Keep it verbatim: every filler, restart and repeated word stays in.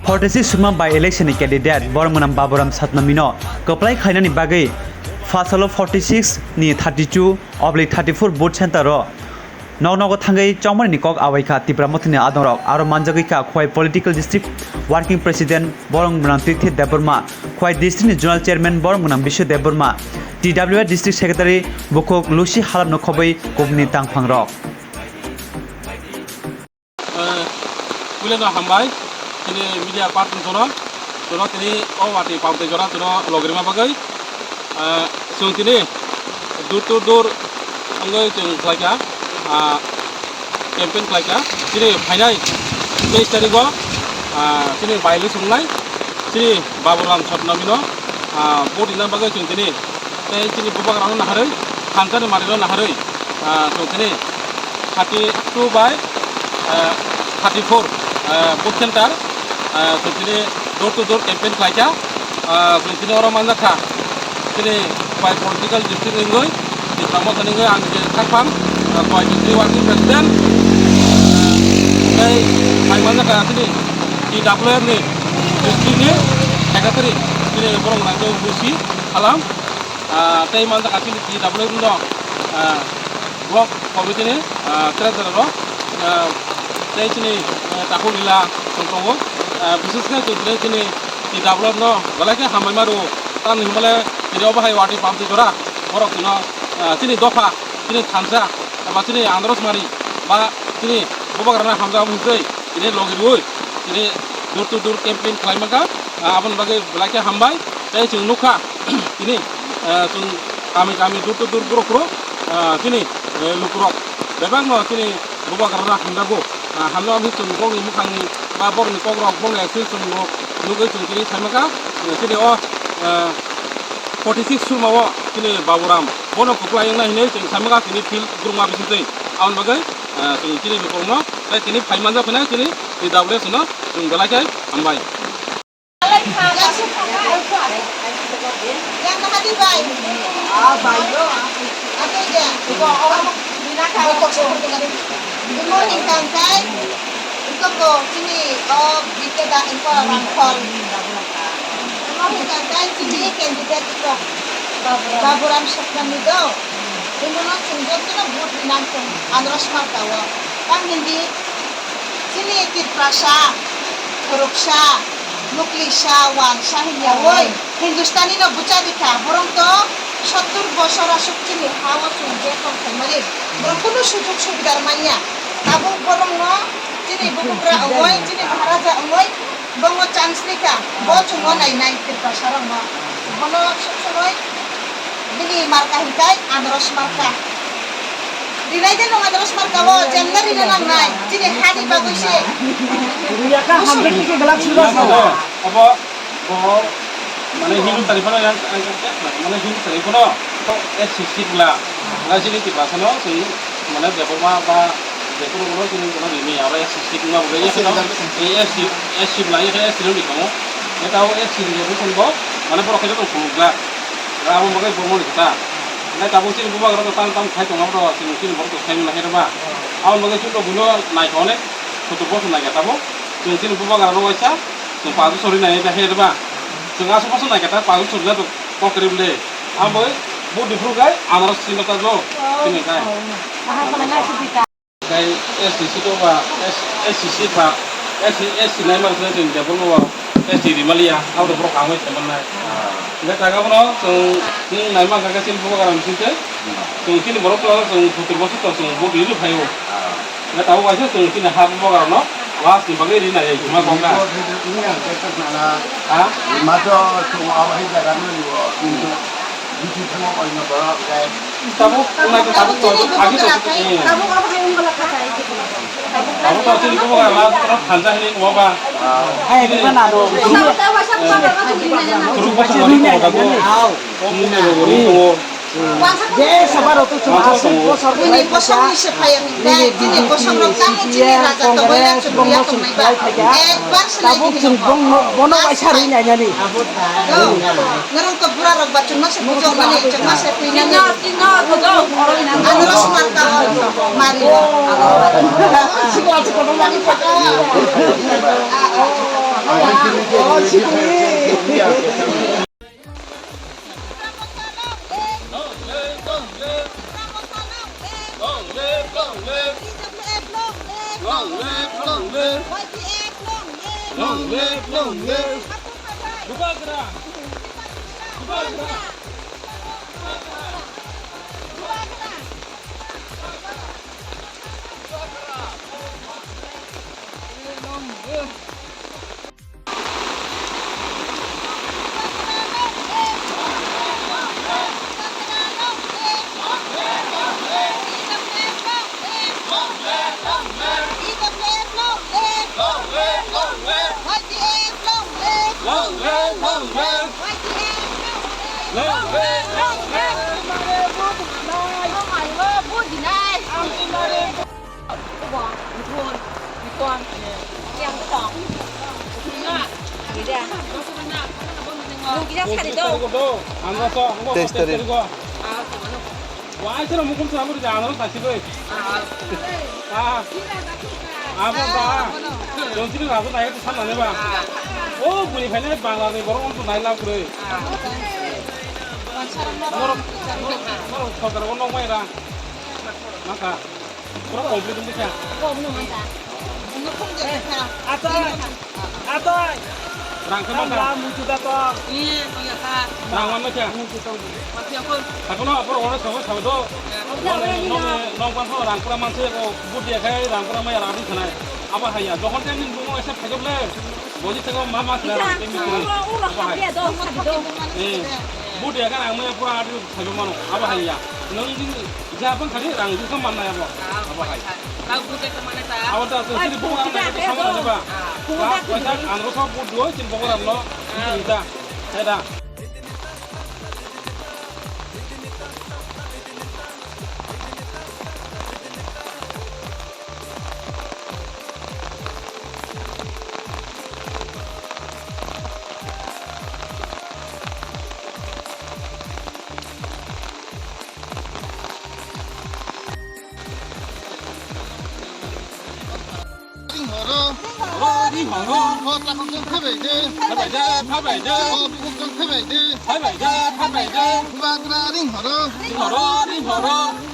Forty six Surma by election ni candidate borok mwnam Baburam Satnamino kwplai khainani bagwi Phasalo forty six ni thirty two obli thirty four vote center o nok nogo thangwi chongmani kok awaikha Tipra Mothani adongrok, aro manjagwi kha Khowai Political District Working President borok mwnam Tirthi Debbarma, Khowai District ni Zonal Chairman borok mwnam Biswa Debbarma, T W A District Secretary bukhuk Lucy Halapno khobwi kubuni tangphangrok. Eh, puilano hambai, chini media partner jono, jono tini o wati pamte jora jono logirma bagwi. Eh, chwng tini door to door wngwi chwng khlaikha, ah, campaign khlaikha. Chini phainai teis tarikgo, ah, chini by-election wngnai, chini Baburam Satnamino, ah, vote rina bagwi chwng tini tei chini bubagrano naharwi, thansani marino naharwi, ah, chwng tini thirty two by, ah, thirty four, ah, vote center, ah, chwng tini door to door campaign khlaikha, ah, chwng tini oro manjakha, chini bai political district wngwi, Tipra Motha wngwi ang je sakphang, ah, bai district working president, ah, tei bai manjakha chini T W F ni district ni secretary, chini borok nangkhe Lucy Halam. Ah, tei manjakha chini T W F no, ah, block committee ni, ah, treasurer rok, ah, tei chini, ah, takhuk lila chwng tongo. Ah, bises khe chwng tini chini T W F no belai khe hambai ma rwo. Tamni hwnba le tini obo hai wati pamtwi jora borok chwngno, ah, chini dopha, chini thansa, eba chini Andros Mari ba chini bubagrano hamjak wngwi tini logi rwui tini door to door campaign khlai mankha. Ah, aboni bagwi belai khe hambai. Tei chwng nukha, tini, ah, chwng kami kami, door to door borok phuru, ah, chini, eh, lukurok bebakno chini bubagrano hamjago. Ah, hamjak wngwi chwng bokni mwkhangni ba bokni kokrok, bokni expression rok nugwi chwng tini saimankha, eh, chini o, eh, forty six Surma o chini Baburam bono kwplai wngnai hinwi chwng saimankha tini field kwrwngma bisingtwi. Aboni bagwi, eh, chwng chini lukurokno tei tini phai manjak phinai chini T W F no chwng belai khe hambai. Imo hingka hingkai, iko bo chini o bike da iko rangkhol. Imo hingka hingkai chini candidate iko Baburam Satnami do. Imono chwng jotono vote rinang chwng Andros Marka o. Tang hindi chini Tiprasa, Khoroksa, Nuklisa, Wansa hinya oi, Hindustani no bwcha rikha, borok to sottur bosor aswk chini ha o chwng je tong khaimani, borok kunu sujug subidar manya. Tabuk borok no chini bubagra ongoi, chini Maharaja ongoi, bongo chance rikha, bo chwng o nainai Tiprasa rok no. Bono sob somoi bini marka hinkai Andros marka. Rinai de no Andros marka o, jemna rina nangnai, chini hani bagwi se. Riyaka hamjak tike galak suda sa. Abo, bo, mane Hindu tari phano yang, yang, mane Hindu tari phano, S C C bla, na chini Tiprasa no, chini, mane Debbarma ba, Debbarma no chini kono rini, aro S C C wngma bo, S C, S C, S C bla, S C no ni kono, eta o S C ni bo, mane borok khe joto phunukjak, abo bagwi bo moni kota, na tabuk chini bubagra no tam tam khai tongma borok, chini, chini borok to khai mano khe ba, abo bagwi chini buino nai kha onek, sottur bosor nai kha tabuk, chini, chini bubagra no waisa, Chwng pasu sori nai ta he ba. Chwng asu pasu nai kata pasu sori na to kokri ble. Amoi bu difru kai amaro sino ta jo. Sini kai. Kai S C C to ba, S C C ba, S C C nai mar sini chwng jabon no S C rimaliya. Au to borok amoi teman nai. Ngai taga bono chwng nai ma ka sin bu garam sinte. Chwng chini borok to chwng sottur bosor to chwng bu dilu phaio. Ngai tabuk waisa chwng chini ha bubagrano last ni bagwi rinai ai hima kok na. Ha? Tabuk nai tabuk to agi to. Tabuk to chini bubagra last to thansa hini nuwa ba. Hai, bukan ado. Kuruk bosong wani to tabuk. Chini ni rogori to. Je sabar otu chuma aswk bosor bini bosong ni se phai ang dai, chini bosong rok tamo chini raja to boya chwng ya tong nai ba. Ekbar se nai tabuk chwng bong bono waisa rwi nai nani. Ngarang to bura rok ba chwng no se bujong nani, chwng no se pui nani. Ano ro smart ka mari. Siko achu kono mari pata. Long live, long live. Long live, long live. Long live, long live. Long live, long live. Bubagra. Bubagra. Long live, long live. Long live, long live. Teis tarik. Waisano mukum sabo di jana lo sasi bai. Ah. Abo ba. Jonsiri rabu nai tu sana ne ba. O buni phai ne Bangla ni borok on tu nai lab kre. Norok, norok, norok sodar o nong mai ra. Maka. Pura complete wngkha. Atoi. Atoi. Rang khe maka. Mutu da to. Rang man maka. Mutu to. Takono apor oro sobo sobo do. Nong, nong, nong pan rang pura man se ko but dia khai rang pura mai rang di khanai. Aba haya. Dohon kan ning bungo ese phajok le. Boji tego ma ma sila rang khe mi kiri. Aba hai. Eh. But dia kan ang mai pura adi phajok mano. Aba haya. Nong din Ja bang khali rang di kha manna abo. Abo hai. Abo da to sini bung ang na sama na ba. Ba paisa ang ro so bu duo chin bung ram no. Ini ta. Saya da. Ring horo. Ring horo. Ring horo. Hor takhuk jang thaibai de. Thaibai de, thaibai de. Hor bukhuk jang thaibai de. Thaibai de, thaibai de. Bubagra ring horo. Ring horo, ring horo.